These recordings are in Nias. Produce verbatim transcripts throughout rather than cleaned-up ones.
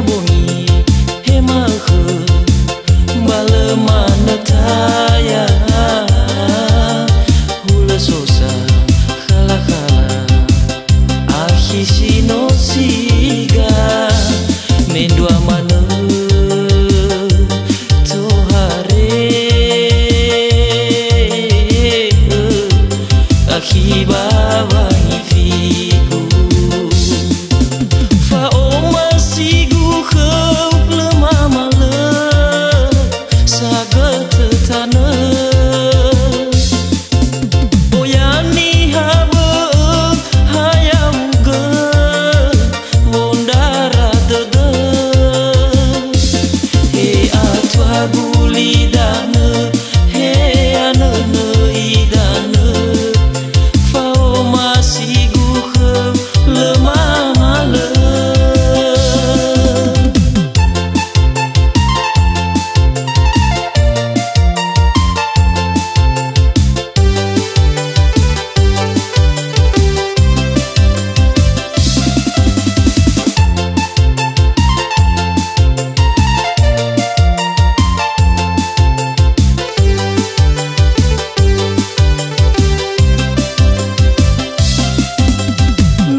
Bongi he ma'ökhö, ba lö manö taya. Hulö sosa khalakhala, akhi si no siga, mendrua manö tohare. Akhi ba wangifigu. Fa'omasigu khöu lö mamalö sagötö tanö. Oya niha bö'ö ha yaugö wondrara dödö. He atua gulidanö, he anönö idanö, fa'omasigu khöu lö mamalö.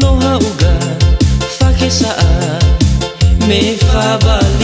No ha'uga fakhe sa'a me fabali